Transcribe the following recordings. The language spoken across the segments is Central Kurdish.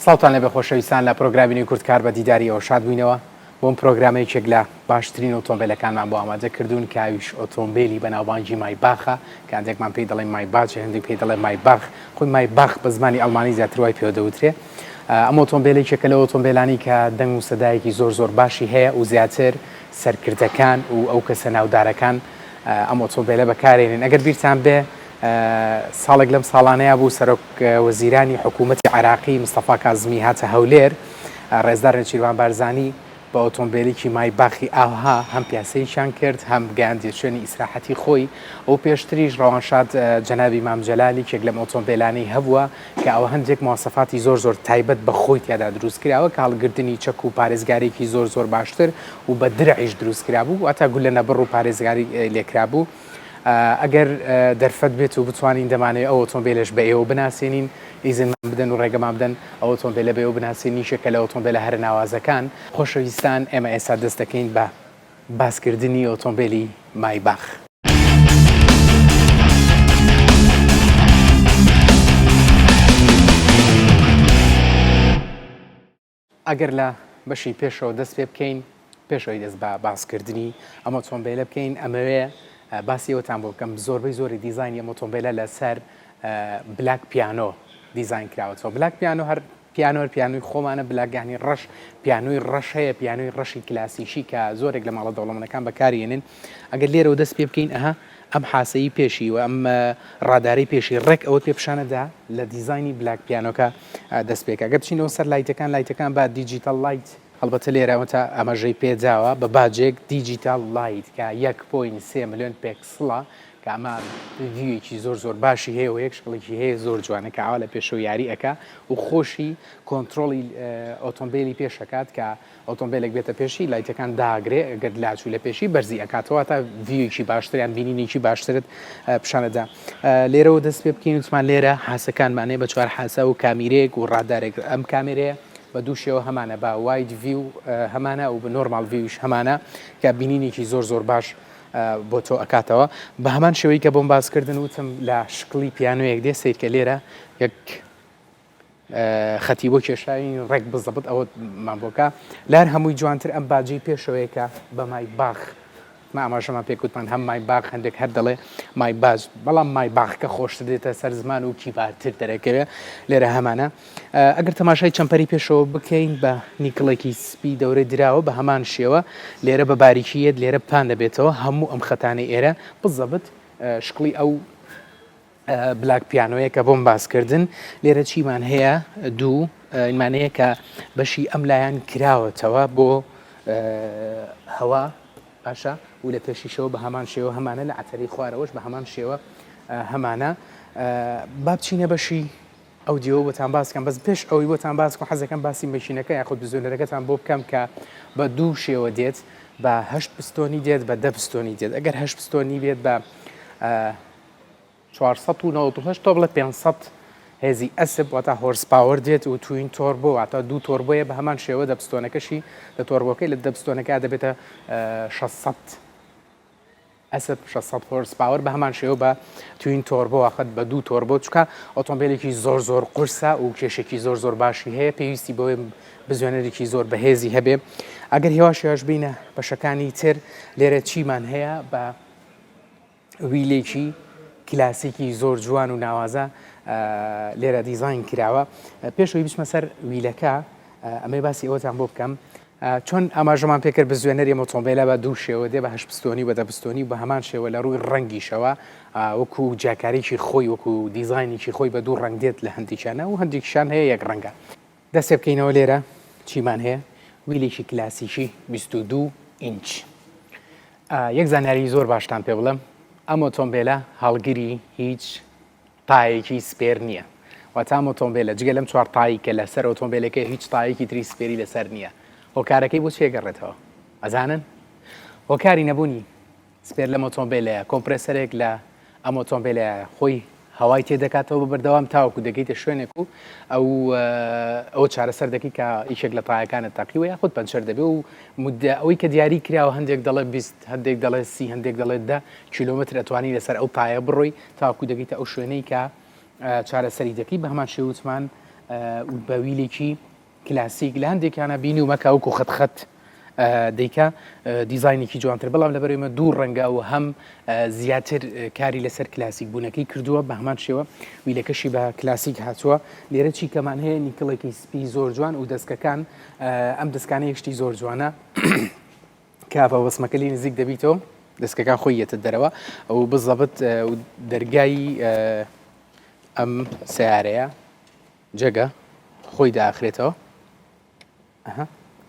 سڵاوتان لێبێ خۆشەویستان لە پرۆگرامی نوێی کوردکار بە دیداری ئێوە شاد بووینەوە بۆم پرۆگرامە یەکێک لە باشترین ئۆتۆمبیلەکانمان بۆ ئامادە کردوون کە ئەویش ئۆتۆمبیلی بەناوبانگی مایباخە کە هەندێکمان پێی دەڵێن مایباچ هەندێک پێی دەڵێن مایباخ خۆی مایباخ بە زمانی ئەڵمانی زیاتر وای پێوە دەوترێ ئەم ئۆتۆمبیل یەکێکە لە ئۆتۆمبیلانی کە دەنگ و سەدایەکی زۆر زۆر باشی هەیە و زیاتر سەرکردەکان و ئەو کەسە ناودارەکان ئەم ئۆتۆمبیلە بەکارێنن ئەگەر بیرتان بێ ساڵێک لەم ساڵانەیا بوو سەرۆک وەزیرانی حکوومەتی عێراقی مستەفا کازمی هاتە هەولێر، ڕێزدار نێچیرڤان بارزانی بە ئۆتۆمبێلیکی مایباخی ئاوها هەم پیاسەیەکیان کرد هەم گەیاندیە شوێنی ئیسراحەتی خۆی و پێشتریش ڕەوانشاد جەنابی مام جەلال یەکێک لەم ئۆتۆمبێلانەی هەبووە کە ئەوە هەندێک مواسەفاتی زۆر زۆر تایبەت بە خۆی تیادا دروست کراوە کە هەڵگرتنی چەک و پارێزگاریی زۆر زۆر باشتر و بە درعیش دروست کرابوو واتا گولە نەبڕ و پارێزگاری لێکرابوو. ئەگەر دەرفەت بێت و بتوانین دەمانەوێت ئەو ئۆتۆمبیلەش بە ئێوە بناسێنین، ئیزنمان بدەن و ڕێگەمان بدەن ئەو ئۆتۆمبیلە بە ئێوە بناسێنین، یەکێکە لە ئۆتۆمبیلە هەرە ناوازەکان. خۆشەویستان ئێمە ئێستا دەست دەکەین بە باسکردنی ئۆتۆمبیلی مایباخ. ئەگەر لە بەشی پێشەوە دەست پێ بکەین، پێش ئەوەی دەست بە باسکردنی ئەم ئۆتۆمبیلە بکەین، ئەمەوێ باسی ئەوەتان بۆ بکەم زۆربەی زۆری دیزاینی ئەم ئۆتۆمبیلە لەسەر black piano دیزاین کراوەتەوە. black piano هەر پیانۆ هەر پیانۆی خۆمانە، black یانی ڕەش، پیانۆی ڕەش هەیە، پیانۆی ڕەشی کلاسیکی کە زۆرێک لە ماڵە دەوڵەمەندەکان بەکاری ئێنن. ئەگەر لێرەوە دەست پێ بکەین، ئەها ئەم حاسەی پێشی و ئەم ڕادارەی پێشی ڕێک ئەوەت پێ پیشانەدا لە دیزاینی black piano کە دەست پێکە. گەر بچینەوە سەر light ەکان، light ەکان بە digital light، هەڵبەتە لێرە ئەوەتا ئاماژەی پێ داوە بە badge ێک digital light کە یەک point سێ ملیۆن pixel ە کە ئەمە view ێکی زۆر زۆر باشی هەیە و یەک شکڵێکی هەیە زۆر جوانە کە ئاوا لە پێشەوە یاری ئەکا و خۆشی کۆنترۆڵی ئۆتۆمبیلی پێش ئەکات کە ئۆتۆمبێلێک بێتە پێشی light ەکان داگرێ گەر لاچوو لە پێشی بەرزی ئەکاتەوە تا view ێکی باشتر یان بینینێکی باشترت پیشانەدا لێرەوە دەست پێ بکەین وتمان لێرە حاسەکانمان هەیە بە چوار حاسە و کامیرەیەک و ڕادارێک ئەم کامێرەیە بە دوو شێوە هەمانە بە wide view هەمانە و بە normal view ش هەمانە کە بینینێکی زۆر زۆر باش بۆ تۆ ئەکاتەوە بە هەمان شێوەی کە بۆم باسکردن وتم لە شکڵی پیانۆیەک دێ سیرکە لێرە یەک خەتی بۆ کێشاوین ڕێک بزەبت ئەوەمان بۆ کا لار هەمووی جوانتر ئەم باجەی پێشەوەیە کە بە مای باخ ما ئاماژەمان پێ کوتمان هەم مای باخ هەندێک هەر دەڵێ مای باج بەڵام مای باخ کە خۆشتر دێتە سەر زمان و کیبارتر دەرەکەوێ لێرە هەمانە ئەگەر تەماشای چەمپەری پێشەوە بکەین بە نیکڵێکی سپی دەورەی دراوە بە هەمان شێوە لێرە بە باریکیەت لێرە پان دەبێتەوە هەموو ئەم خەتانەی ئێرە بزەبت شکڵی ئەو black piano یە کە بۆم باس کردن لێرە چیمان هەیە دوو ئیمانەیە کە بەشی ئەم لایەن کراوەتەوە بۆ هەوا باشە و لە پێشیشەوە بە هەمان شێوە هەمانە لە عتەری خوارەوەش بە هەمان شێوە هەمانە با بچینە بەشی ئەو دیوە بۆتان باس کەم بەس پێش ئەوەی بۆتان باس کەم حەزەکەم باسی مەکینەکە یاخود بزوێنەرەکەتان بۆ بکەم کە بە دوو شێوە دێت بە هەشت پستۆنی دێت بە دە پستۆنی دێت ئەگەر هەشت پستۆنی بێت بە 498 تۆ بڵێ 500 هێزی ئەسپ واتا horsepower دێت و twin turbo واتا دوو turbo یە بە هەمان شێوە دە پستۆنەکەشی دە turbo کەی لە دە پستۆنەکە دەبێتە 600 ئەسپ 600 horsepower بە هەمان شێوە بە twin turbo واخت بە دوو turbo چکە ئۆتۆمبیلێکی زۆر زۆر قورسە و کێشێکی زۆر زۆر باشی هەیە پێویستی بەوەی بزوێنەرێکی زۆر بەهێزی هەبێ ئەگەر هێواش هێواش بینە بەشەکانی تر لێرە چیمان هەیە بە wheel ێکی کلاسیکی زۆر جوان و ناوازە لێرە دیزاین کراوە پێشەوەی بچمە سەر wheel ەکە ئەمەی باسی ئەوەتان بۆ بکەم چۆن ئاماژەمان پێکرد بزوێنەری ئەم ئۆتۆمبیلە بە دوو شێوە دێ بە هەشت پستۆنی و بە دە پستۆنی و بە هەمان شێوە لە ڕووی ڕەنگیشەوە وەکو جیاکاریی خۆی وەکو دیزاینێکی خۆی بە دوو ڕەنگ دێت لە هەندێکیانە و هەندێکیشان هەیە یەک ڕەنگە. دەست پێ بکەینەوە لێرە چیمان هەیە wheel ێکی کلاسیکی 22 ئینچ یەک زانیاری زۆر باشتان پێ بڵێم ئەم ئۆتۆمبیلە هەڵگری هیچ تایەکی spare نییە واتە ئەم ئۆتۆمبیلە جگە لەم چوار تایی کە لەسەر ئۆتۆمبیلەکە هیچ تایەکی تری spare ی لەسەر نییە هۆکارەکەی بۆ چێ گەڕێتەوە ئەزانن هۆکاری نەبوونی spare لەم ئۆتۆمبێلەیە، کۆمپرێسەرێک لە ئەم ئۆتۆمبێلەیە خۆی هەوای تێ دەکاتەوە بە بەردەوام تاوەکو دەگەیتە شوێنێک و ئەو ئەوە چارەسەر دەکەی کە یەکێک لە تایەکانت تەقیوە یاخود پەنچەر دەبێ و مدە ئەوەی کە دیاری کراوە هەندێک دەڵێ 20 هەندێک دەڵێ سی هەندێک دەڵێ دە کیلۆمەتر ئەتوانی لەسەر ئەو تایە بڕۆی تاوەکو دەگەیتە ئەو شوێنەی کە چارەسەری دەکەی بە هەمان شێوتمان. بە wheel ێکی کلاسیک لە هەندێکیانە بینیومە کە وەکو خەت خەت دەیکا دیزاینێکی جوانتر بەڵام لەبەر ئێمە دوو ڕەنگە و هەم زیاتر کاری لەسەر کلاسیک بوونەکەی کردووە بە هەمان شێوە wheel ەکەشی بە کلاسیک هاتووە لێرە چی کەمان هەیە نیکڵێکی سپی زۆر جوان و دەستکەکان ئەم دەستکانە یەکشتی زۆر جوانە کە بە وەسمەکە لی نزیک دەبیتەوە دەستکەکان خۆی یەتە دەرەوە ئەو بزەبت دەرگای ئەم سیارەیە جێگە خۆی داخرێتەوە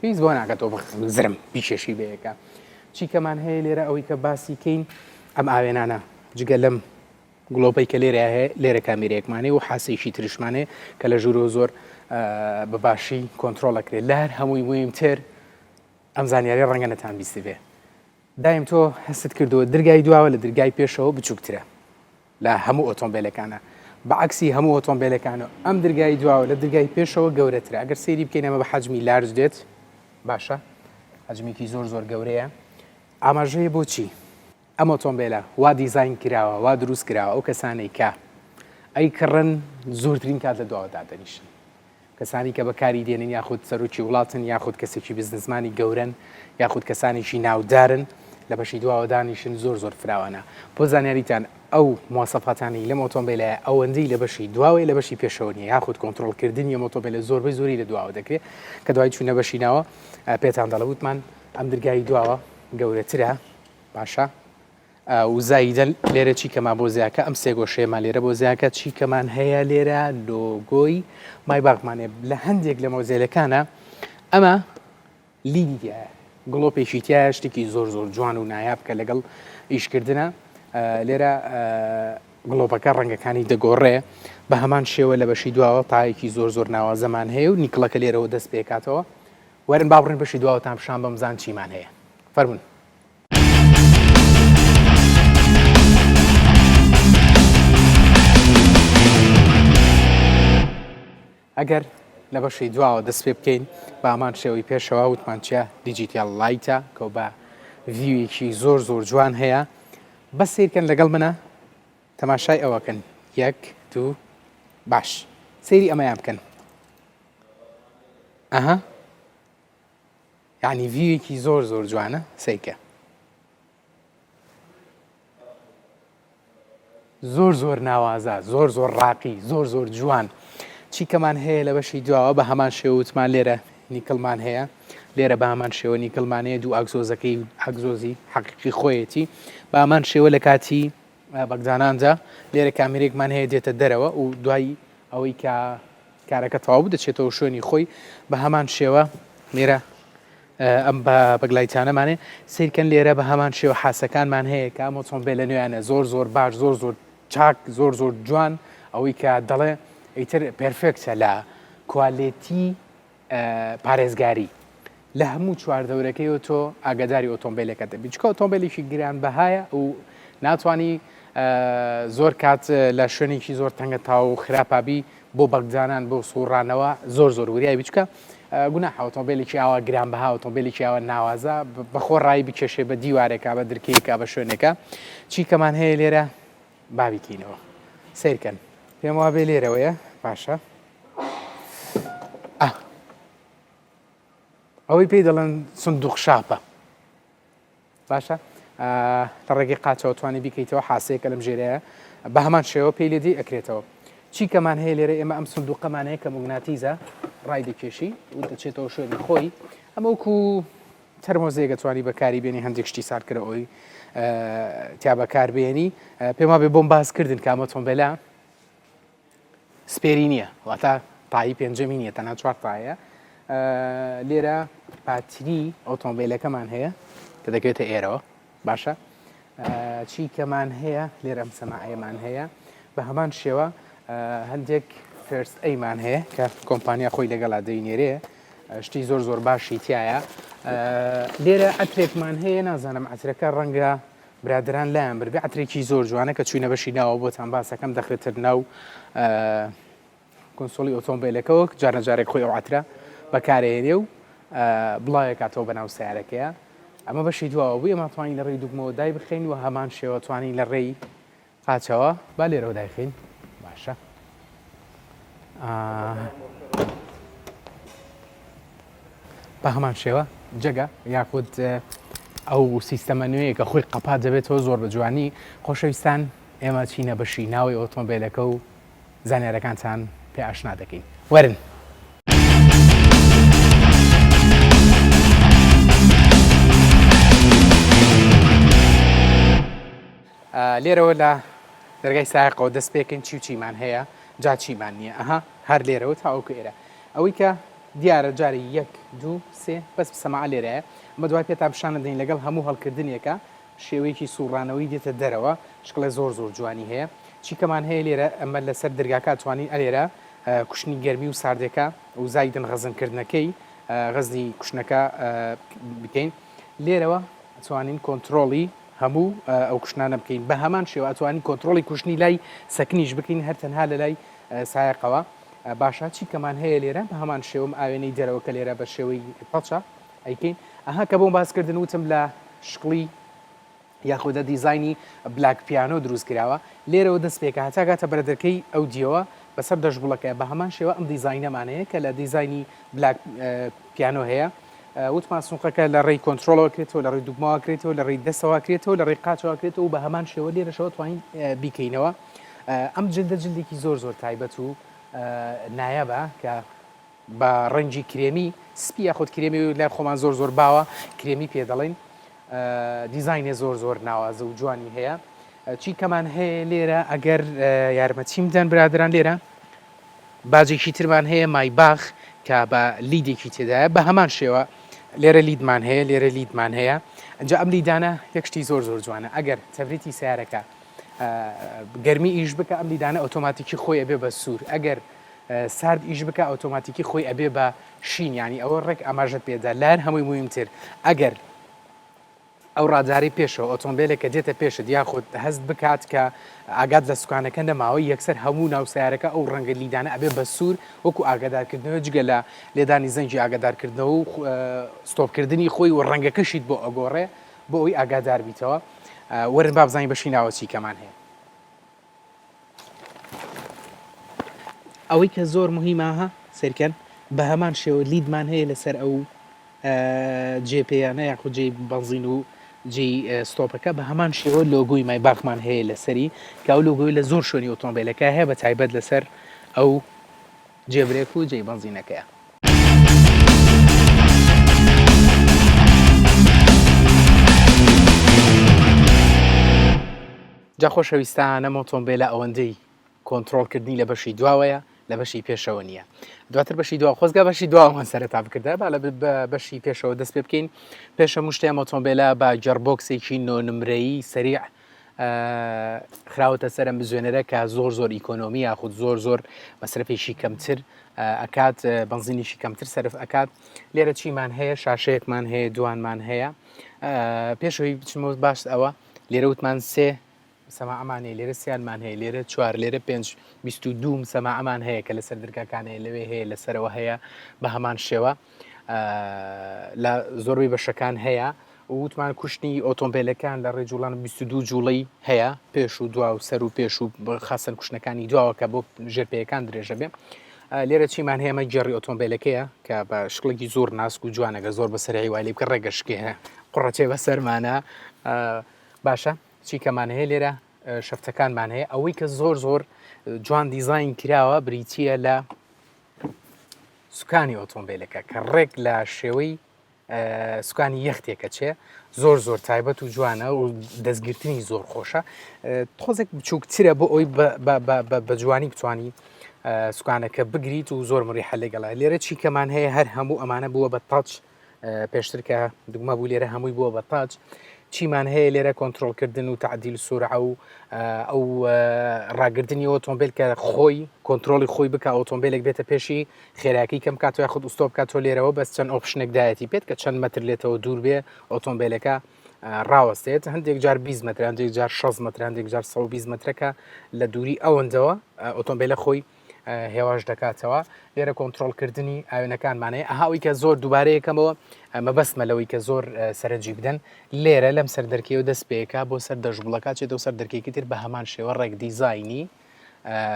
پێویست بۆ ناکاتەوە زرم بیکێشی بەیەکە چی کەمان هەیە لێرە ئەوەی کە باسی کەین ئەم ئاوێنانە جگە لەم گڵۆپەی کە لێرە هەیە لێرە کامیرەیەکمانەیە و حاسێکی ترشمانەیە کە لە ژوورەوە زۆر بە باشی کۆنتترۆڵ ئەکرێت لە هەر هەمووی مهمتر ئەم زانیاری ڕەنگە نەتان بیستبێ دایم تۆ هەستت کردووە درگای دواوە لە درگای پێشەوە بچووکترە لە هەموو ئۆتۆمبیلەکانە بە عەکسی هەموو ئۆتۆمبیلەکان و ئەم درگای دواوە لە درگای پێشەوە گەورەترە ئەگەر سەیری بکەین ئەمە بە حەجمی large دێت باشە حەجمێکی زۆر زۆر گەورەیە ئاماژەیە بۆچی ئەم ئۆتۆمبیلە وا دیزاین کراوە وا دروست کراوە ئەو کەسانەی کە ئەیکڕن زۆرترین کات لە دواوە دادەنیشن کەسانی کە بەکاری دێنن یاخود سەرۆکی وڵاتن یاخود کەسێکی بزنسمانی گەورەن یاخود کەسانێکی ناودارن لە بەشی دواوە دانیشن زۆر زۆر فراوانە بۆ زانیاریتان ئەو مواسەفاتانەی لەم ئۆتۆمبیلەیە ئەوەندەی لە بەشی دواوەی لە بەشی پێشەوە نیە یاخود کۆنترۆڵکردنی ئەم ئۆتۆمبیلە زۆربەی زۆری لە دواوە دەکرێت کە دوای چوونە بەشی ناوە پێتان دەڵێ وتمان ئەم درگای دواوە گەورەترە باشە و زایدەن لێرە چی کەمان بۆ زیاکە ئەم سێگۆشەیەمان لێرە بۆ زیاکە چی کەمان هەیە لێرە لۆگۆی مایباخمان هەیە لە هەندێک لە مۆزێلەکانە ئەمە LED ی تایە گڵۆپێکی تایە شتێکی زۆر زۆر جوان و نایاب کە لەگەڵ ئیشکردنە لێرە گڵۆپەکە ڕەنگەکانی دەگۆڕێ بە هەمان شێوە لە بەشی دواوە تایەکی زۆر زۆر ناوازەمان هەیە و نیکڵەکە لێرەوە دەست پێکاتەوە وەرن با بڕین بەشی دواوەتان پیشان بەم زان چیمان هەیە فەرمونون ئەگەر لە بەشی دواوە دەست پێ بکەین بە هەمان شێوەی پێشەوە وتمان چیە digital light ە کە بە view ێکی زۆر زۆر جوان هەیە بەس سیرکەن لەگەڵ منە تەماشای ئەوەکەن یەک دوو باش سەیری ئەمەیان بکەن ئەها یعنی view ێکی زۆر زۆر جوانە سەیکە زۆر زۆر ناوازە زۆر زۆر ڕاقی زۆر زۆر جوان چی کەمان هەیە لە بەشی دواوە بە هەمان شێوتمان لێرە نیکڵمان هەیە لێرە بە هەمان شێوە نیکڵمان هەیە دوو ئاگزۆزەکەی ئاگزۆزی حەقیقی خۆیەتی بە هەمان شێوە لە کاتی بەگداناندا لێرە کامیرێکمان هەیە دێتە دەرەوە و دوای ئەوەی کە کارەکە تەواو بوو دەچێتەوە شوێنی خۆی بە هەمان شێوە لێرە ئەم بە bug light انەمانێ سیرکەن لێرە بە هەمان شێوە حاسەکانمان هەیە کە ئەم ئۆتۆمبیلە نوێیانە زۆر زۆر باش زۆر زۆر چاک زۆر زۆر جوان ئەوەی کە دەڵێ ئیتر perfect ە لە quality پارێزگاری لە هەموو چواردەورەکەیەوە تۆ ئاگاداری ئۆتۆمبیلەکە دەبی چکە ئۆتۆمبیلێکی گران بەهایە و ناتوانانی زۆر کات لە شوێنێکی زۆر تەنگە تاو و خراپابی بۆ بەگدانان بۆ سوڕانەوە زۆر زۆر وریای بچکە گوناح ئۆتۆمبیلێکی ئاوا گران بەها ئۆتۆمبیلێکی ئاوا ناوازە بەخۆ ڕای بکێشێ بە دیوارێکا بە درکەیەکا بە شوێنێکە چی کەمان هەیە لێرە بابیکەینەوە سیرکەن پێم وابێ لێرەوەیە باشە ئەوەی پێی دەڵێن سندوق شاپە باشە لە ڕێگەی قاچەوە توانی بیکەیتەوە حاسەیەکە لەم ژێرەیە بە هەمان شێوە پێی لێدی ئەکرێتەوە چی کەمان هەیە لێرە ئێمە ئەم سندوقەمان هەیە کە موگناتیزە ڕای دەکێشی و دەچێتەوە شوێنی خۆی ئەمە وەکو تەرمۆزێکە توانی بەکاری بێنی هەندێک شتی ساردکەرەوەی تیا بەکاربێنی پێم وابێ بۆم باس کردن کامە ئۆتۆمبیلە spare ی نییە واتە تایی پێنجەمی نییە تەنها چوار تایە لێرە پاتری ئۆتۆمبیلەکەمان هەیە کە دەکەوێتە ئێرەوە باشە چی کەمان هەیە لێرە ئەم سەماعەیەمان هەیە بە هەمان شێوە هەندێک first aid مان هەیە کە کۆمپانیا خۆی لەگەڵا دەینێرێ شتی زۆر زۆر باشی تایە لێرە عەترێکمان هەیە نازانم عەترەکە ڕەنگە برادەران لایان بردبێ عەترێکی زۆر جوانە کە چوینە بەشی ناوە بۆتان باسەکەم دەخرێتە ناو console ی ئۆتۆمبیلەکەوە جارە جارێک خۆی ئەو عەترە بەکارێنێ و بڵاوێکاتەوە بەناو سیارەکەیە ئەمە بەشی دواوە بوو ئێمە توانین لە ڕێی دوگمەوە دای بخەین و هەمان شێوە توانین لە ڕێی قاچەوە با لێرەوە دایخین باشە. بە هەمان شێوە جەگە یاخود ئەو سیستەمە نوێیە کە خۆی قەپات دەبێتەوە زۆر بە جوانی. خۆشەویستان ئێمە چینە بەشی ناوەی ئۆتۆمبیلەکە و زانیارەکانتان پێ ئاشنا دەکەین. وەرن. لێرەوە لە دەرگای سایەقەوە دەست پێکەین چی و چیمان هەیە جا چیمان نییە ئەها هەر لێرەوە تاوەکو ئێرە ئەوەی کە دیارە جارێ یەک دوو سێ بەس سەماعە لێرەیە ئەمە دوای پێتان پیشان دەدەین لەگەڵ هەموو هەڵکردنێکە شێوەیەکی سوڕانەوەی دێتە دەرەوە شکڵێ زۆر زۆر جوانی هەیە چیکەمان هەیە لێرە ئەمە لەسەر دەرگاکە توانین ئەلێرە کوشنی گەرمی و ساردێکە و زایدن غەزنکردنەکەی غەزنی کوشنەکە بکەین لێرەوە توانین کۆنتترۆڵی هەموو ئەو کوشنانە بکەین بە هەمان شێوە ئەتوانین کۆنتترۆڵی کوشنی لای سەکنیش بکەین هەر تەنها لە لای سایەقەوە باشە چی کەمان هەیە لێرە بە هەمان شێوەم ئاوێنەی دەرەوە کە لێرە بە شێوەی touch ە ئەیکەین ئەها کە بۆم باسکردن وتم لە شکڵی یاخودە دیزایانی black piano دروست کراوە لێرەوە دەست پێکە هەتا گاتە بەرەدەرکەی ئەو دیەوە بەسەر دەشبوڵەکە بە هەمان شێوە ئەم دیزاینەمانەیە کە لە دیزایانی black piano هەیە وتمان سنوقەکە لە ڕێی کۆنترۆڵەوە کرێتەوە لە ڕێی دوگمەوە کرێتەوە لە ڕێی دەستەوە کرێتەوە لە ڕێی قاچەوە کرێتەوە و بە هەمان شێوە لێرەشەوە توانین بیکەینەوە ئەم جلدە جلدێکی زۆر زۆر تایبەت و نایابە کە بە ڕەنگی کرێمی سپی یاخود کرێمی لای خۆمان زۆر زۆر باوە کرێمی پێ دەڵێن دیزاینێ زۆر زۆر ناوازە و جوانی هەیە چی کەمان هەیە لێرە ئەگەر یارمەتیم بدەن برادران لێرە باجێکی ترمان هەیە مایباخ کە بە لیدێکی تێدایە بە هەمان شێوە لێرە لیدمان هەیە لێرە لیدمان هەیە ئەجا ئەم لیدانە یەک شتی زۆر زۆر جوانە ئەگەر تەبریتی سیارەکە گەرمی ئیش بکە ئەم لیدانە ئۆتۆماتیکی خۆی ئەبێ بە سوور ئەگەر سارد ئیش بکە ئۆتۆماتیکی خۆی ئەبێ بە شین ینی ئەوە ڕێک ئاماژەت پێدا لایەن هەمووی موهیمتر ئەگەر ئەو ڕادارەی پێشەوە ئۆتۆمبێلێک کە دێتە پێشت یاخود هەست بکات کە ئاگات لە سوکانەکە نەماوە یەکسەر هەموو ناو سەیارەکە ئەو ڕەنگە لیدانە ئەبێ بە سوور وەکو ئاگادارکردنەوە جگە لە لێدانی زەنگی ئاگادارکردنەوە و ستۆپکردنی خۆی و ڕەنگەکەشیت بۆ ئەگۆڕێ بۆ ئەوی ئاگادار بیتەوە وەرن با بزانین بەشی ناوە چی کەمان هەیە. ئەوەی کە زۆر مهیمە ها سەیرکەن بە هەمان شێوە لیدمان هەیە لەسەر ئەو جێ پێیانە یاخود جێی بەنزین و جێی ستۆپەکە بە هەمان شێوە لۆگۆی مایباخمان هەیە لەسەری کە ئەو لۆگۆی لە زۆر شوێنی ئۆتۆمبیلەکە هەیە بە تایبەت لەسەر ئەو جێ برێک و جێی بەنزینەکەیە. جا خۆشەویستان ئەم ئۆتۆمبێلە ئەوەندەی کۆنترۆڵ کردنی لە بەشی دواوەیە لە بەشی پێشەوە نییە دواتر بەشی دوا خۆزگا بەشی دواوەمان سەرەتا بکردە با لە بەشی پێشەوە دەست پێ بکەین پێشە مشتێ ئەم ئۆتۆمبێلە بە gearbox ێکی نۆ نمرەیی سەریع خراوەتە سەر ئەم بزوێنەرە کە زۆر زۆر ئیکۆنۆمی یاخود زۆر زۆر مەسرەفێکی کەمتر ئەکات بنزینیشی کەمتر سەرف ئەکات لێرە چیمان هەیە شاشەیەکمان هەیە دوانمان هەیە پێشەوەی بچمەوە باش ئەوە لێرە وتمان سێ سەماعەمان هەیە لێرە سیانمان هەیە لێرە چوار لێرە پێنج 22 سەماعەمان هەیە کە لەسەر درگاکان هەیە لەوێ هەیە لەسەرەوە هەیە بە هەمان شێوە لە زۆربەی بەشەکان هەیە وتمان کوشتنی ئۆتۆمبیلەکان لە ڕێجوڵان 22 جوڵەی هەیە پێش و دوا و سەر و پێش و خاستەن کوشتنەکانی دواوە کە بۆ ژێرپێیەکان درێژە بێ لێرە چیمان هەیە ئەمە گێڕی ئۆتۆمبیلەکەیە کە بە شکڵێکی زۆر ناسک و جوانەگە زۆر بە سەرعی وای لێ بکە ڕێگە شکێ قوڕەچێ بەسەرمانە باشە چی کەمان هەیە لێرە شەفتەکانمان هەیە ئەوەی کە زۆر زۆر جوان دیزین کراوە بریتە لە سوکانی ئۆتۆمبیلەکە کە ڕێک لە شێوەی سوکانی یەختێکە چێ زۆر زۆر تایبەت و جوانە و دەستگرتنی زۆر خۆشە تۆزێک بچووکترە بۆ ئەوی بە جوانی بتانی سوکانەکە بگریت و زۆر مریحە لەگەڵە لێرە چی کەمان هەیە هەر هەموو ئەمانە بووە بە touch پێشتر کە دوگمە بوو لێرە هەمووی بووە بە touch چیمان هەیە لێرە کۆنترۆڵکردن و تعدیل سورعە و ئەو ڕاگرتنی ئۆتۆمبیل کە خۆی کۆنترۆڵی خۆی بکە ئۆتۆمبیلێک بێتە پێشی خێراکی کەم کاتەوە یاخود ئوستۆپ کاتۆ لێرەوە بەس چەند option ێک دایەتی پێت کە چەند مەتر لێتەوە دوور بێ ئۆتۆمبیلەکە ڕاوەستێت هەندێک جار 20 مەتر هەندێک جار 6 مەتر هەندێک جار 120 مەترەکە لە دووری ئەوەندەوە ئۆتۆمبیلە خۆی هێواش دەکاتەوە لێرە کۆنترۆڵکردنی ئاوێنەکانمان هەیە ئەها ئەوی کە زۆر دووبارە یەکەمەوە مەبەستمە لەوەی کە زۆر سەرنجی بدەن لێرە لەم سەر دەرکەیەوە دەست پێکا بۆ سەر دەشبڵەکە چێتەوە سەر دەرکێکی تر بە هەمان شێوە ڕێک دیزاینی.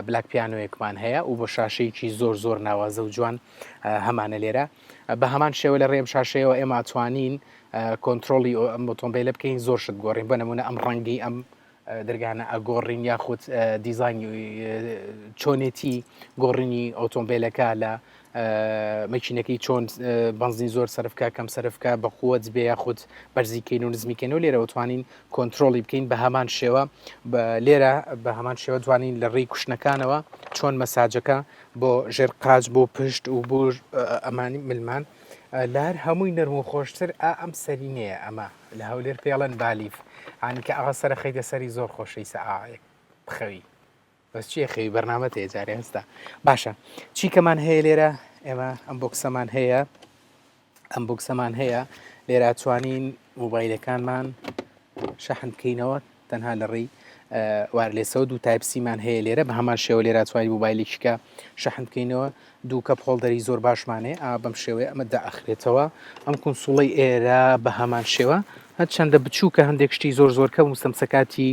black piano یەکمان هەیە و بۆ شاشەیەکی زۆر زۆر ناوازە و جوان هەمانە لێرە بە هەمان شێوە لە ڕێم شاشەیەوە ئێمە توانین کۆنتترۆلی ئەم ئۆتۆمبیلە بکەین زۆر شت گۆڕین بە نمونە ئەم ڕەنگی ئەم دەرگانە ئەگۆڕین یاخود دیزاینی چۆنێتی گۆڕینی ئۆتۆمبیلەکە لە مەکینەکەی چۆن بەنزین زۆر سەرفکە کەم سەرفکە بە قوت بێ یاخود بەرزیکەین و نزمیکەین و لێرەوە توانین کۆنتترۆلی بکەین بە هەمان شێوە لێرە بە هەمان شێوە توانین لە ڕێی cushion ەکانەوە چۆن مەساجەکە بۆ ژێر قاچ بۆ پشت و بۆ ئەمانی ملمان لار هەمووی نەرم و خۆشتر ئا ئەم سەرینەیە ئەمە لە هەولێر پێڵەن بالیف عنی کە ئاغا سەرە خەیتە سەری زۆر خۆشەی سەعاەک بخەوی بەس چیە خەوی بەرنامەت هەیە جارێ هەستە باشە چی کەمان هەیە لێرە ئێمە ئەم box ەمان هەیە ئەم box ەمان هەیە لێرە توانین مۆبایلەکانمان شەحن بکەینەوە تەنها لە ڕێی wireless ەوە دوو Type-C مان هەیە لێرە بە هەمان شێوە لێرە توانی مۆبایلێکیکە شەحن بکەینەوە دوو cup holder ی زۆر باشمان هەیە ئا بەم شێوەیە ئەمە دائەخرێتەوە ئەم console ەی ئێرە بە هەمان شێوە هەرچەندە بچووکە هەندێک شتی زۆر زۆر کەم و سەمسەکاتی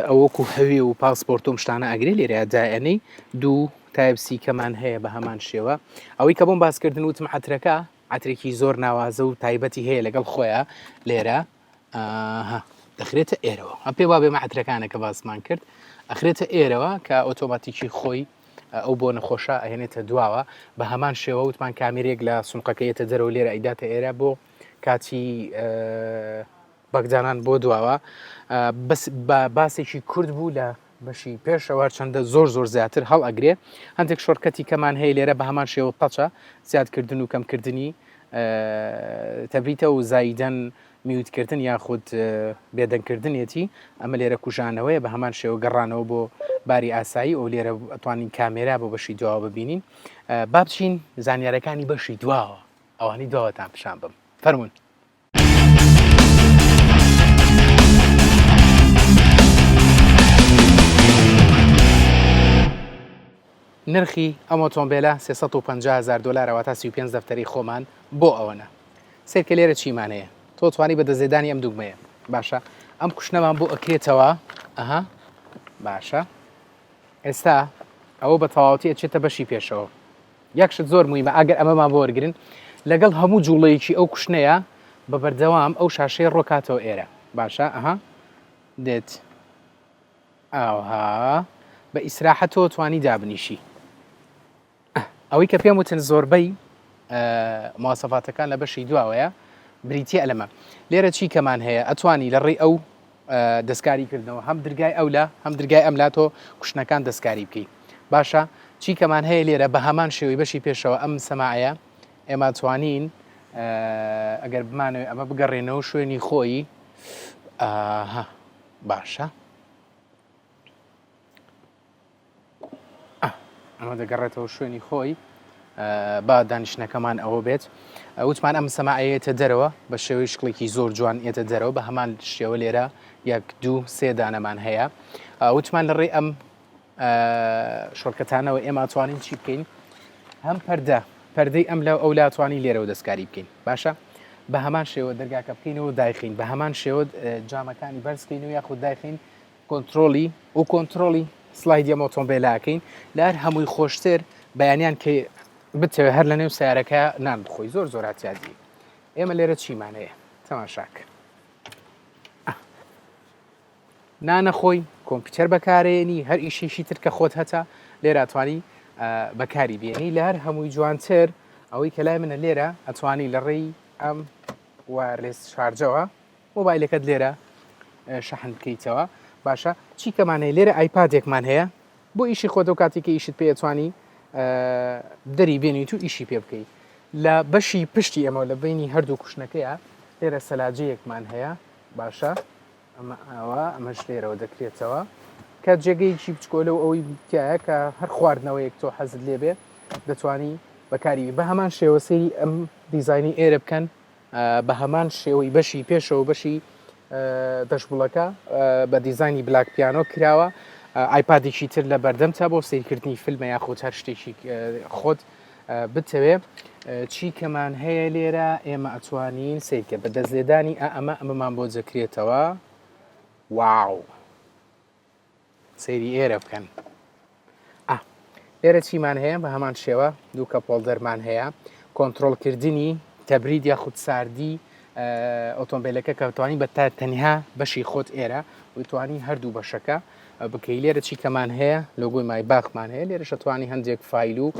ئەوەکو هەوێ و پاسپۆرتۆم شتانە ئەگرێ لێرە دائەنەی دوو Type-C کەمان هەیە بە هەمان شێوە ئەوەی کە بۆم باسکردن وتم عەترەکە عەترێکی زۆر ناوازە و تایبەتی هەیە لەگەڵ خۆیان لێرە ئاها دەخرێتە ئێرەوە ئەم پێ وابێ مەعترەکانە کە باسمان کرد ئەخرێتە ئێرەوە کە ئۆتۆماتیکی خۆی ئەو بۆ نەخۆشە ئەهێنێتە دواوە بە هەمان شێوە وتمان کامیرێک لە سونقەکەیەتە دەرەوە لێرە ئەیداتە ئێرە بۆ کاتی بەگدانان بۆ دواوە بەس باسێکی کورد بوو لە بەشی پێشەوە هەرچەندە زۆر زۆر زیاتر هەڵ ئەگرێ هەندێک shortcut ی کەمان هەیە لێرە بە هەمان شێوە touch ە زیادکردن و کەمکردنی تەبریتە و زایدەن mute کردن یاخود بێدەنگکردنێتی ئەمە لێرە کوژانەوەیە بە هەمان شێوە گەڕانەوە بۆ باری ئاسایی ئەو لێرە ئەتوانین کامێرا بۆ بەشی دواوە ببینین با بچین زانیارەکانی بەشی دواوە ئەوانی دواوەتان پیشان بم فەرمونون. نرخی ئەم ئۆتۆمبێلە 350 هەزار دۆلارە واتە 35 دەفتەری خۆمان بۆ ئەوەنە. سەیرکە لێرە چیمان هەیە تۆ توانی بە دەستلێدانی ئەم دوگمەیە باشە ئەم cushion ەمان بۆ ئەکرێتەوە ئەها باشە ئێستا ئەوە بە تەواوەتی ئەچێتە بەشی پێشەوە یەک شت زۆر مویمە ئەگەر ئەمەمان بۆ وەرگن لەگەڵ هەموو جوڵەیەکی ئەو cushion ەیە بە بەردەوام ئەو شاشەیە ڕۆکاتەوە ئێرە باشە ئەها دێت ئاها بە ئیسراحەتەوە توانی دابنیشی ئەوەی کە پێم وتن زۆربەی مواسەفاتەکان لە بەشی دواوەیە بریتە لەمە لێرە چی کەمان هەیە ئەتوانی لە ڕێی ئەو دەستکاری کردنەوە هەم درگای ئەولا هەم درگای ئەم لا تۆ cushion ەکان دەستکاری بکەی باشە چی کەمان هەیە لێرە بە هەمان شێوەی بەشی پێشەوە ئەم سەماعەیە ئێمە توانین ئەگەر بمانەوێت ئەمە بگەڕێنەوە شوێنی خۆی باشە ئەمە دەگەڕێتەوە شوێنی خۆی با دانیشتنەکەمان ئەوە بێت وتمان ئەم سەماعەیەتە دەرەوە بە شێوەی شکڵێکی زۆر جوان ئێتە دەرەوە بە هەمان شێوە لێرە یەک دوو سێ دانەمان هەیە وتمان لە ڕێی ئەم shortcut انەوە ئێمە توانین چی بکەین هەم پەردە پەردەی ئەم لە ئەو لاتوانی لێرەوە دەستکاری بکەین باشە بە هەمان شێوە دەرگاکە بکەینەوە دایخین بە هەمان شێوە جامەکانی بەرزکەین و یاخود دایخین کۆنترۆڵی و کۆنترۆڵی slide ی ئەم ئۆتۆمبێلە ئەکەین لە هەر هەمووی خۆشتر بەیانیان کە بتەوێ هەر لە نێو سیارەکە نان بخۆی زۆر زۆر ئەتیادی ئێمە لێرە چیمان هەیە تەماشاک نانە خۆی کۆمپیوتەر بەکارێنی هەر ئیشێکی تر کە خۆت هەتە لێرە ئەتوانی بەکاری بێنی لە هەر هەمووی جوانتر ئەوەی کە لای منە لێرە ئەتوانی لە ڕێی ئەم wireless charge ەوە مۆبایلەکەت لێرە شەحن بکەیتەوە باشە چی کەمان هەیە لێرە iPad ێکمان هەیە بۆ ئیشی خۆتە و کاتێک کە ئیشت پێ ئەتوانی دەری بێنیت و ئیشی پێ بکەیت لە بەشی پشتی ئەمە لە بینی هەردوو cushion ەکەیە لێرە سەلاجەیەکمان هەیە باشە ئەمە ئاوا ئەمەش لێرەوە دەکرێتەوە کە جێگەیەکی بچکۆلە و ئەوەی تایە کە هەر خواردنەوەیەک تۆ حەزت لێبێ دەتوانی بەکاری بە هەمان شێوە سەیری ئەم دیزاینی ئێرە بکەن بە هەمان شێوەی بەشی پێشەوە بەشی دەشبوڵەکە بە دیزانی black piano کراوە iPad ێکی تر لە بەردەمتا بۆ سیرکردنی فیلمە یاخود هەر شتێکی خۆت بتەوێ چی کەمان هەیە لێرە ئێمە ئەتوانین سیرکە بە دەستلێدانی ئەمە ئەمەمان بۆ دەکرێتەوە wow سەیری ئێرە بکەن. لێرە چیمان هەیە؟ بە هەمان شێوە دوو cup holder مان هەیە، کۆنترۆڵکردنی تەبرید یاخود ساردی ئۆتۆمبیلەکە کە توانی بە تا تەنها بەشی خۆت ئێرە وتوانی هەردوو بەشەکە بکەی. لێرە چی کەمان هەیە؟ لۆگۆی مایباخمان هەیە. لێرە شەتوانی هەندێک فایل و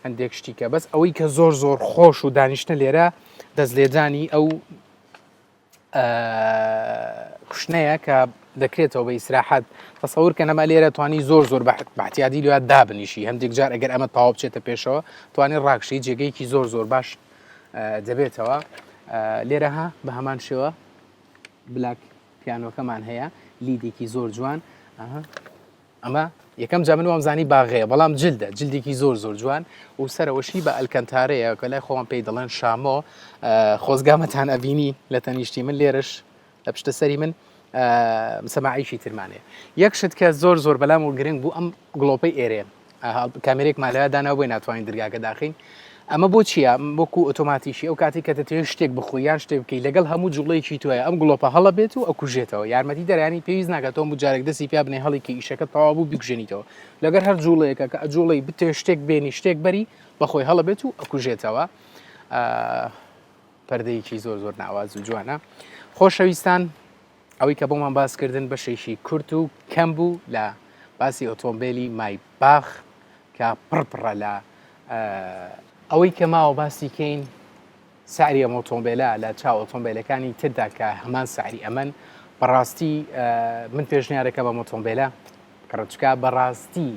هەندێک شتیکە. بەس ئەوەی کە زۆر زۆر خۆش و دانیشتە لێرە دەست لێدانی ئەو cushion ەیە کە دەکرێتەوە بە ئیسراحەت. تەسەور کە نەما لێرە توانی زۆر زۆر بەحتیادی لێ دابنیشی، هەندێک جار ئەگەر ئەمە تەواو بچێتە پێشەوە توانی ڕاکشی، جێگەیەکی زۆر زۆر باش دەبێتەوە. لێرەها بە هەمان شێوە black piano کەمان هەیە، لیدێکی زۆر جوان. ئەمە یەکەم جا من وامزانی باغەیە بەڵام جلدە، جلدێکی زۆر زۆر جوان و سەرەوەشی بە Alcantara یە کە لای خۆمان پێی دەڵێن شامۆ. خۆزگامەتان ئەبینی لە تەنیشتی من لێرش لە پشتە سەری من سەماعیشی ترمانەیە. یەک شت کە زۆر زۆر بەلام و گرنگ بوو ئەم گڵۆپەی ئێرێ، کامێرێکمان لەوێ دانا بۆی ناتوانین درگاکە داخین. ئەمە بۆ چییە؟ وەکو ئۆتۆماتیکی ئەو کاتی کە دەتەوێت شتێک بخۆی یان شتێک بکەی لەگەڵ هەموو جوڵەیەکی تۆیە ئەم گڵۆپە هەڵە بێت و ئەکوژێتەوە. یارمەتی دەرانی پێویست ناکات تۆ هەموو جارێک دەستی پیا بنێ هەڵی کە ئیشەکە تەواو بوو بیکوژێنیتەوە. لەگەر هەر جوڵەیەکە کە ئەجوڵەی بتەوێت شتێک بێنی شتێک بەری بەخۆی هەڵە بێت و ئەکوژێتەوە. پەردەیەکی زۆر زۆر ناواز و جوانە. خۆشەویستان ئەوەی کە بۆمان باس کردن بەشێکی کورت و کەم بوو لە باسی ئۆتۆمبیلی مایباخ کە پڕ پڕە لە ئەوەی کە ماوە باسی کەین سعری ئەم ئۆتۆمبیلە لە چاو ئۆتۆمبیلەکانی تردا کە هەمان سعری ئەمن. بەڕاستی من پێشنیارەکە بەم ئۆتۆمبیلە کڕچکە، بەڕاستی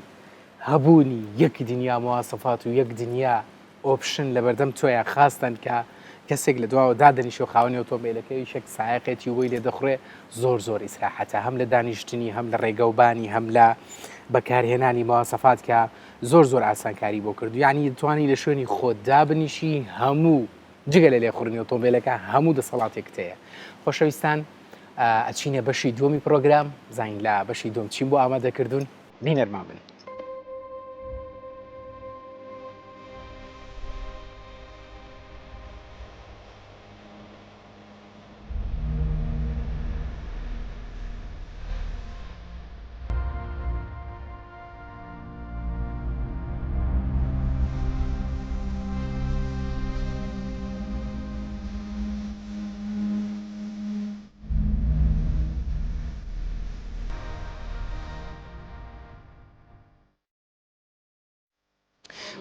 هەبوونی یەک دنیا مواسەفات و یەک دنیا option لەبەردەم تۆیە، خاستەن کە کەسێک لە دواوە دادەنیشێ و خاوەنی ئۆتۆمبیلەکە یشێک سایەقێتی و بۆی لێ دەخورێ، زۆر زۆر ئیسراحەتە هەم لە دانیشتنی هەم لە ڕێگەوبانی هەم لە بەکارهێنانی مواسەفات کە زۆر زۆر ئاسانکاری بۆ کردو. یعنی توانی لە شوێنی خۆت دابنیشی هەموو جگە لە لێخوڕینی ئۆتۆمبیلەکە هەموو دەسەڵاتێکت هەیە. خۆشەویستان ئەچینە بەشی دووەمی پرۆگرام، زانین لە بەشی دووەم چیم بۆ ئامادەکردوون، بینەرمان بن.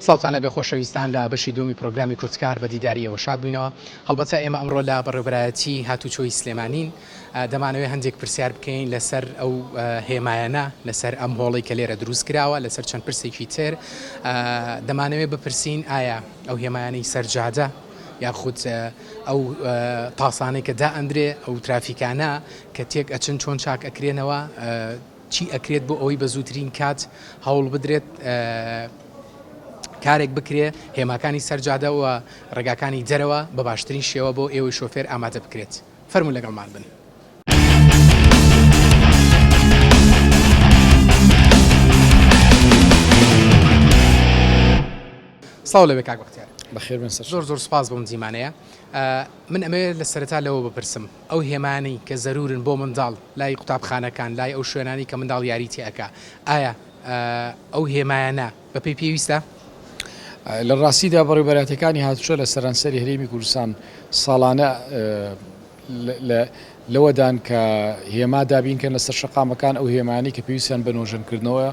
سڵاوتان لەبێ خۆشەویستان، لە بەشی دووەمی پرۆگرامی کوردکار بە دیداری ئێوە شاد بووینەوە. هەڵبەتە ئێمە ئەمڕۆ لە بەڕێوەبەرایەتی هاتوچۆی سلێمانین، دەمانەوێت هەندێک پرسیار بکەین لەسەر ئەو هێمایانە، لەسەر ئەم هۆڵەی کە لێرە دروست کراوە، لەسەر چەند پرسێکی تر. دەمانەوێت بپرسین ئایا ئەو هێمایانەی سەرجادە یاخود ئەو تاسانەی کە دائەندرێ، ئەو ترافیکانە کە تێک ئەچن چۆن چاک ئەکرێنەوە، چی ئەکرێت بۆ ئەوەی بە زووترین کات هەوڵ بدرێت کارێک بکرێ هێماکانی سەر جادە و ڕێگاکانی دەرەوە بە باشترین شێوە بۆ ئێوەی شۆفێر ئامادە بکرێت. فەرموون لەگەڵمان بن. سڵاو لەوێ کاک بەختیار. بەخێر بێن سەر. زۆر زۆر سوپاس بۆم دیمانەیە. من ئەمەوێت لە سەرەتا لەوە بپرسم ئەو هێمانەی کە زەرورن بۆ منداڵ لای قوتابخانەکان لای ئەو شوێنانەی کە منداڵ یاری تێ ئەکا ئایا ئەو هێمایانە بە پێی پێویستە؟ لە ڕاستیدا بەڕێوبەرایەتیەکانی هاتوچۆ لە سەرانسەری هەرێمی کوردستان ساڵانە لەوەدان کە هێما دابین کەن لەسەر شەقامەکان، ئەو هێمانەی کە پێویستیان بە نۆژەنکردنەوە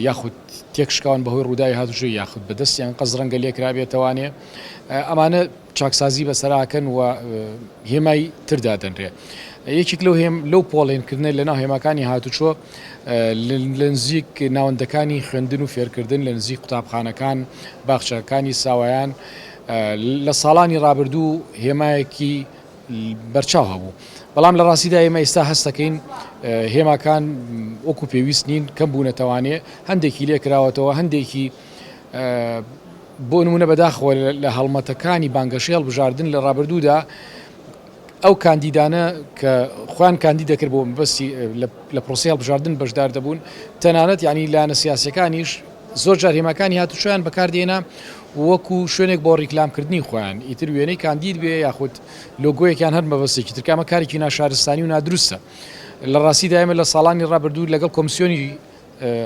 یاخود تێکشکاون بەهۆی ڕووداوی هاتوچۆ یاخود بە دەستی ئەنقەست ڕەنگە لێکرابێتەوانێ ئەمانە چاکسازی بەسەراکەن و هێمای تر دادەنرێ. یەکێک لەو هێم لەو پۆڵێنکردنە لەناو هێماکانی هاتوچۆ لە نزیک ناوەندەکانی خوێندن و فێرکردن لە نزیک قوتابخانەکان باخچەکانی ساوایان لە ساڵانی ڕابردوو هێمایەکی بەرچاو هەبوو بەڵام لە ڕاستیدا ئێمە ئێستا هەستەکەین هێماکان وەکو پێویست نین کەم بوونەتەوانێ هەندێکی لێکراوەتەوە هەندێکی بۆ نمونە بەداخەوە لە هەڵمەتەکانی بانگەشەی هەڵبژاردن لە ڕابردوودا ئەو کاندیدانە کە خۆیان کاندید دەکرد بۆ مەبەستی لە پرۆسەی هەڵبژاردن بەشدار دەبوون تەنانەت یعنی لایەنە سیاسیەکانیش زۆر جار هێماکانی هاتوچۆیان بەکاردێنا وەکو شوێنێک بۆ ڕیکلامکردنی خۆیان ئیتر وێنەی کاندید بێ یاخود لۆگۆیەکیان هەر مەبەستێکی تر کە ئەمە کارێکی ناشارستانی و نادروستە لە ڕاستیدا ئێمە لە ساڵانی ڕابردوو لەگەڵ کۆمسیۆنی.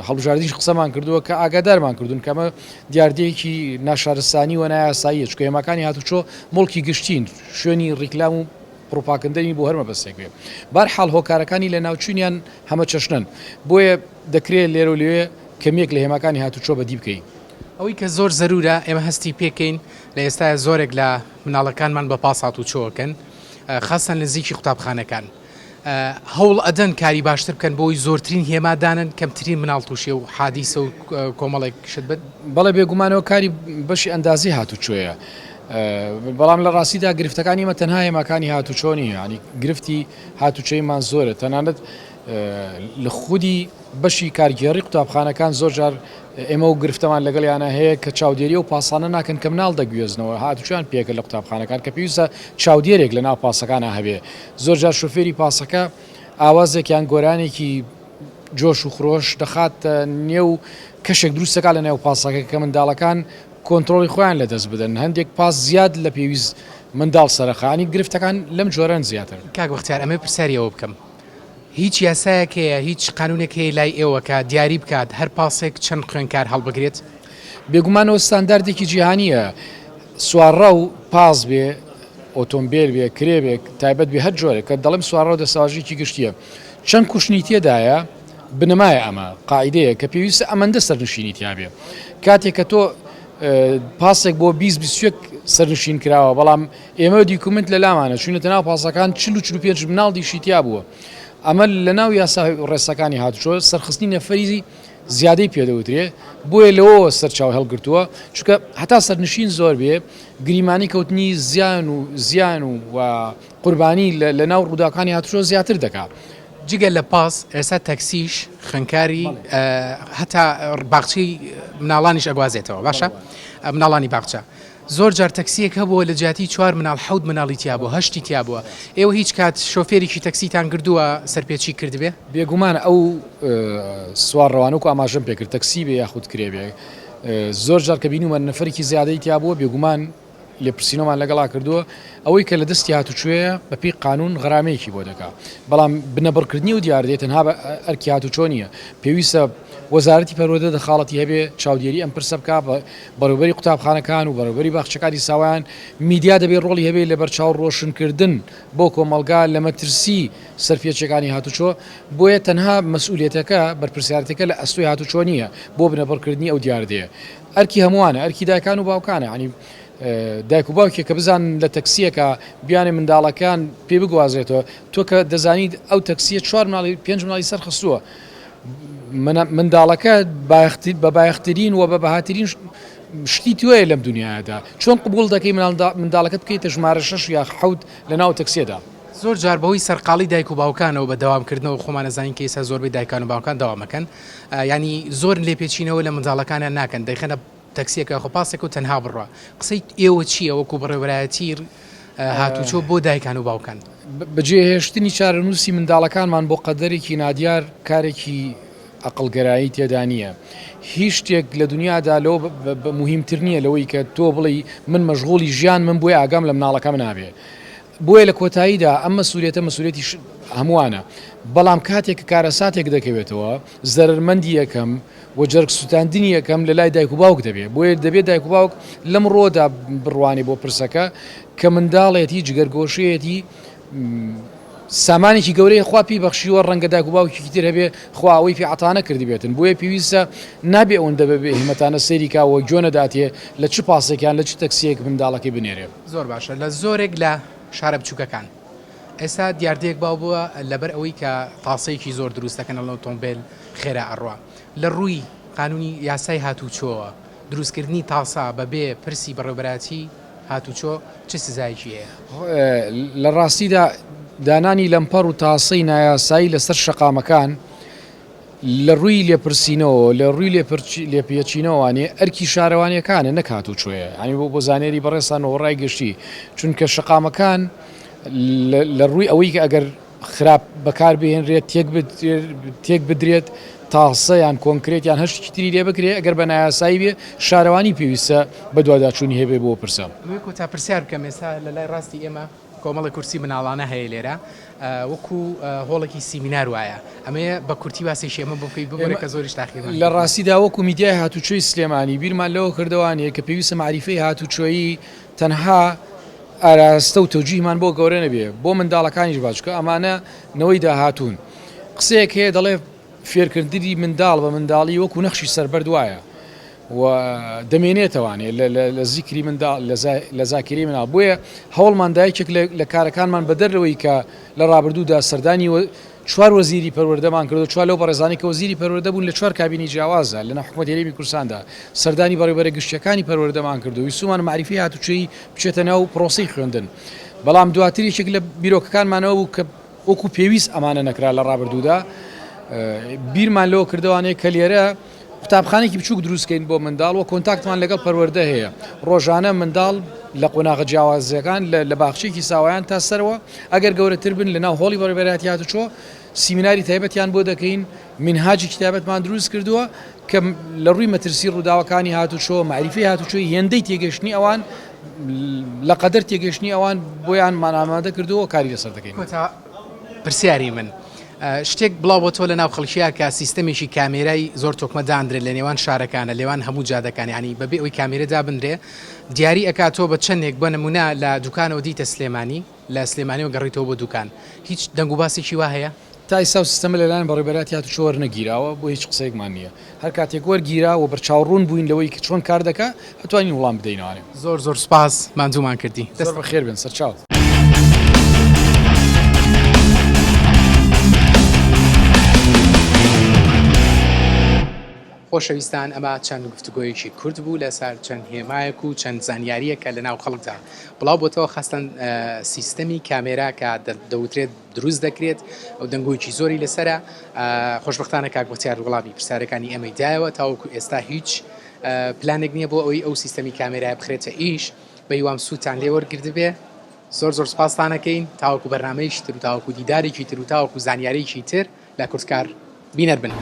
هەڵبژاردنیش قسەمان کردووە کە ئاگادارمان کردوون کە ئەمە دیاردەیەکی ناشارستانی و نایاساییە، چونکە هێماکانی هاتوچۆ موڵکی گشتین، شوێنی ڕیکلام و پڕوپاکەندە نین بۆ هەر مەبەستێک بێ. بەهەرحاڵ هۆکارەکانی لەناوچوونیان هەمەچەشنەن، بۆیە دەکرێ لێرە و لەوێ کەمییەک لە هێماکانی هاتوچۆ بەدی بکەین. ئەوەی کە زۆر زەرورە ئێمە هەستی پێکەین لە ئێستایا زۆرێک لە مناڵەکانمان بە پاس هاتوچۆ ئەکەن خاسەن نزیکی قوتابخانەکان. هەوڵ ئەدەن کاری باشتر بکەن بۆی زۆرترین هێما دانن کەمترین مناڵ تووشی و حادیسە و کۆمەڵێک شت بن؟ بەڵێ بێگومانەوە کاری بەشی ئەندازەی هاتوچۆیە بەڵام لە ڕاستیدا گرفتەکانی ئێمە تەنها هێماکانی هاتوچۆ نییە ینی گرفتی هاتوچۆیمان زۆرە تەنانەت لە خودی بەشی کارگێڕی قوتابخانەکان زۆر جار ئێمە و گرفتەمان لەگەڵیانە هەیە کە چاودێری ئەو پاسانە ناکەن کە مناڵ دەگوێزنەوە هاتوچۆیان پێکە لە قوتابخانەکان کە پێویستە چاودێرێک لە ناو پاسەکانە هەبێ زۆر جار شۆفێری پاسەکە ئاوازێک یان گۆرانێکی جۆش و خرۆش دەخاتە نێو کەشێک دروست دەکات لە نێو پاسەکە کە منداڵەکان کۆنترۆڵی خۆیان لەدەست بدەن هەندێک پاس زیاد لە پێویست منداڵ سەرەخانی گرفتەکان لەم جۆرەن زیاتر. کاک بەختیار ئەمەوێ پرسیاری ئەوە بکەم هیچ یاسایەک هەیە هیچ قانونێک هەیە لای ئێوە کە دیاری بکات هەر پاسێک چەند خوێندکار هەڵبگرێت؟ بێگومان ئەوە ستانداردێکی جیهانییە سوارڕەو پاس بێ ئۆتۆمبێل بێ کرێ بێ تایبەت بێ هەر جۆرێک کە دەڵێم سوارڕەو دەستەواژەیەکی گشتییە چەند کوشنی تێدایە بنەمایە ئەمە قاعیدەیە کە پێویستە ئەمەندە سەرنشینی تیابێ کاتێک کە تۆ پاسێک بۆ 20 21 سەرنشین کراوە بەڵام ئێمە دیکومنت لە لامانە چوینەتە ناو پاسەکان 40 و 45 مناڵ دیشی تیا بووە ئەمە لە ناو یاسا ڕێساکانی هاتوچۆ سەرخستنی نەفەری زیادەی پێدەوترێ بۆیە لەوەوە سەرچاو هەڵگرتووە چونکە هەتا سەرنشین زۆر بێ گریمانی کەوتنی زیان و زیان و و قوربانی لە ناو ڕووداوەکانی هاتوچۆ زیاتر دەکا. جگە لە پاس ئێستا تەکسیش خوێندکاری هەتا باخچەی مناڵانیش ئەگوازێتەوە باشە مناڵانی باخچە زۆر جار تەکسیەک هەبووە لە جیاتی چوار مناڵ حەوت مناڵی تیا بووە هەشتی تیا بووە ئێوە هیچ کات شۆفێرێکی تەکسیتان گردووە سەرپێچی کردبێ؟ بێگومان ئەو سوارڕەوانە وەکو ئاماژەم پێکرد تەکسی بێ یاخود کرێ بێ زۆر جار کە بینیومە نەفەرێکی زیادەی تیا بووە بێگومان لێپرسینەوەمان لەگەڵا کردووە، ئەوەی کە لە دەستی هاتوچۆیە بەپێی قانوون غەرامەیەکی بۆ دەکا، بەڵام بنەبڕکردنی ئەو دیاردەیە تەنها بە ئەرکی هاتوچۆ نییە، پێویستە وەزارەتی پەروەردە دەخاڵەتی هەبێ، چاودێری ئەم پرسە بکا، بەڕێوەبەری قوتابخانەکان و بەڕێوەبەری باخچەکانی ساوایان، میدیا دەبێ ڕۆڵی هەبێ لە بەرچاو ڕۆشنکردن بۆ کۆمەڵگا لە مەترسی سەرپێچیەکانی هاتوچۆ، بۆیە تەنها مەسئولیەتەکە، بەرپرسیارێتیەکە لە ئەستۆی هاتوچۆ نییە بۆ بنەبڕکردنی ئەو دیاردەیە. ئەرکی هەمووانە، ئەرکی دایکان و باوکانە، یانی دایک و باوکێک کە بزانن لە تەکسییەکە بیانێ منداڵەکان پێ بگوازرێتەوە، تۆ کە دەزانیت ئەو تەکسییە چوار مناڵی پێنج مناڵی سەر خستووە، منداڵەکە بە بایەخترین و بە بەهاترین شتی تۆیە لەم دنیادا، چۆن قبوڵ دەکەی منداڵەکەت بکەیتە ژمارە شەش یا حەوت لە ناو تەکسیەدا؟ زۆر جار بەهۆی سەرقاڵی دایک و باوکانەوە بە دەوام کردنەوە خۆمان ئەزانین کە ئێستا زۆربەی دایکان و باوکان دەوام ئەکەن یانی زۆر لێپێچینەوە لە منداڵەکانیان ناکەن دەیخەنە تەکسیەک یاخۆ پاسێک و تەنها بڕوا قسەی ئێوە چییە وەکو بەڕێوەبەرایەتی هاتوچۆ بۆ دایکان و باوکان؟ بەجێهێشتنی چارەنووسی منداڵەکانمان بۆ قەدەرێکی نادیار کارێکی ئەقڵگەرایی تێدا نییە. هیچ شتێک لە دنیادا لەوە موهیمتر نییە لەوەی کە تۆ بڵێی من مەشغوڵی ژیانمم بۆیە ئاگام لە مناڵەکەم نابێ. بۆیە لە کۆتاییدا ئەم مەسولیەتە مەسولیەتی هەمووانە، بەڵام کاتێک کە کارەساتێک دەکەوێتەوە زەرەرمەندی یەکەم و جەرگ سوتاندنی یەکەم لە لای دایک و باوک دەبێت، بۆیە دەبێت دایک و باوک لەم ڕووەدا بڕوانێ بۆ پرسەکە کە منداڵێتی جگەرگۆشەیەتی سامانێکی گەورەیە خوا پێی بەخشیوە ڕەنگە دایک و باوکێکی تر هەبێ خوا ئەوەی پێ عەتا نەکردبێتن بۆیە پێویستە نابێ ئەوەندە بە بێ هیمەتانە سەیری کا و گوێ نەداتێ لە چ پاسێک یان لە چ تەکسییەک منداڵەکەی بنێرێ. زۆر باشە لە زۆرێک لە شارە بچوکەکان ئێستا دیاردەیەک باو بووە لەبەر ئەوەی کە تاسەیەکی زۆر دروست دەکەن ئەڵێن ئۆتۆمبێل خێرا ئەڕوا لە ڕووی قانونی یاسای هاتوچۆوە دروستکردنی تاسە بەبێ پرسی بەڕێوبەرایەتی هاتوچۆ چ سزایەکی هەیە؟ لە ڕاستیدا دانانی لەمپەڕ و تاسەی نایاسایی لەسەر شەقامەکان لە ڕووی لێپرسینەوە لە ڕووی لێپێچینەوانێ ئەرکی شارەوانیەکانە نەک هاتوچۆیە یانی بۆ بۆ زانیاری بەڕێزتان و ڕای گشتی چونکە شەقامەکان لە ڕووی ئەوەی کە ئەگەر خراپ بەکار بهێنرێت تێک بدرێت تاسە یان کۆنکرێت یان هەر شتێکی تری لێ بکرێت ئەگەر بە نایاسایی بێ شارەوانی پێویستە بەدواداچوونی هەبێ بۆ پرسە. ئەمەوێ کۆتا پرسیار بکەم ئێستا لە لای ڕاستی ئێمە. کۆمەڵێک کورسی مناڵانە هەیە لێرە وەکو هۆڵێکی سیمینار وایە ئەمەیە بە کورتی باسێکی ئەمە بۆ بکەی ببورە کە زۆریش تاخیرمان لە ڕاستیدا وەکو میدیای هاتوچۆی سلێمانی بیرمان لەوە کردەوانیە کە پێویستە مەعریفەی هاتوچۆیی تەنها ئاراستە و تەوجیهمان بۆ گەورە نەبێ بۆ منداڵەکانیش با چونکە ئەمانە نەوەی داهاتوون قسەیەک هەیە دەڵێ فێرکردنی منداڵ بە منداڵی وەکو نەخشی سەربەرد وایە و دەمێنێتەوانێ لە زیکری منداڵ لە زاکیرەی مناڵ بۆیە هەوڵمان دا یەکێک لە کارەکانمان بەدەر لەوەی کە لە ڕابردوودا سەردانی چوار وەزیری پەروەردەمان کردو چوار لەو بەڕێزانەی کە وەزیری پەروەردە بوون لە چوار کابینەی جیاوازدا لەناو حکومەتی هەرێمی کوردستاندا سەردانی بەڕێوەبەرە گشتییەکانی پەروەردەمان کردو ویستوومانە مەعریفەی هاتوچۆیی بچێتە ناو پرۆسەی خوێندن بەڵام دواتر یەکێک لە بیرۆکەکانمان ئەوە بوو کە وەکو پێویست ئەمانە نەکرا لە ڕابردوودا بیرمان لەوە کردەوانەیە کە لێرە قوتابخانێکی بچووک دروست کەین بۆ منداڵ و کۆنتاکتمان لەگەڵ پەروەردە هەیە ڕۆژانە منداڵ لە قۆناغە جیاوازەکان لە باخچەیەکی ساوایان تا سەرەوە ئەگەر گەورەتر بن لەناو هۆڵی بەڕێوەبەرایەتی هاتوچۆ سیمیناری تایبەتیان بۆ دەکەین مینهاجێکی تایبەتمان دروست کردووە کە لە ڕووی مەترسی ڕووداوەکانی هاتوچۆ مەعریفەی هاتوچۆی هێندەی تێگەشتنی ئەوان لە قەدەر تێگەشتنی ئەوان بۆیان مان ئامادە کردووە کاری لەسەر دەکەین. کۆتا پرسیاری من شتێک بڵاو بۆتەوە لە ناو خەڵکیا کە سیستەمێکی کامێرای زۆر تۆکمە داندرێت لە نێوان شارەکانە لێوان هەموو جادەکان یانی بەبێ ئەوی کامێرە دابنرێ دیاری ئەکات تۆ بە چەندێک بۆ نمونە لە دوکانەوە دیتە سلێمانی لە سلێمانیەوە گەڕیتەوە بۆ دوکان هیچ دەنگ و باسێکی وا هەیە؟ تا ئیستا ئەو سیستەمە لەلایەن بەڕێوەبەرایەتی هاتوچۆ وەرنەگیراوە بۆیە هیچ قسەیەکمان نییە هەر کاتێک وەرگیرا و بەرچاوڕوون بووین لەوەی کە چۆن کار دەکا ئەتوانین وڵام بدەینەوانێ. زۆر زۆر سوپاس ماندوومان کردی. زۆر بەخێر بێن سەرچاو. خۆشەویستان ئەمە چەند گفتوگۆیەکی کورت بوو لەسەر چەند هێمایەک و چەند زانیاریەک کە لەناو خەڵکدا بڵاو بۆتەوە خاستەن سیستەمی کامێرا کە دەوترێت دروست دەکرێت ئەو دەنگۆیەکی زۆری لەسرە خۆشببختانە کاک بەختیار وڵامی پرسیارەکانی ئێمەی دایەوە تاوەکو ئێستا هیچ پلانێک نییە بۆ ئەوەی ئەو سیستەمی کامێرای بخرێتە ئیش بە هیوام سوودتان لێ وەرگرتبێ زۆر زۆر سپاستانەکەین تاوەکو بەرنمەیەکی تر و تاوەکو دیدارێکی تر و تاوەکو زانیارێکی تر لە کوردکار بینەر بن.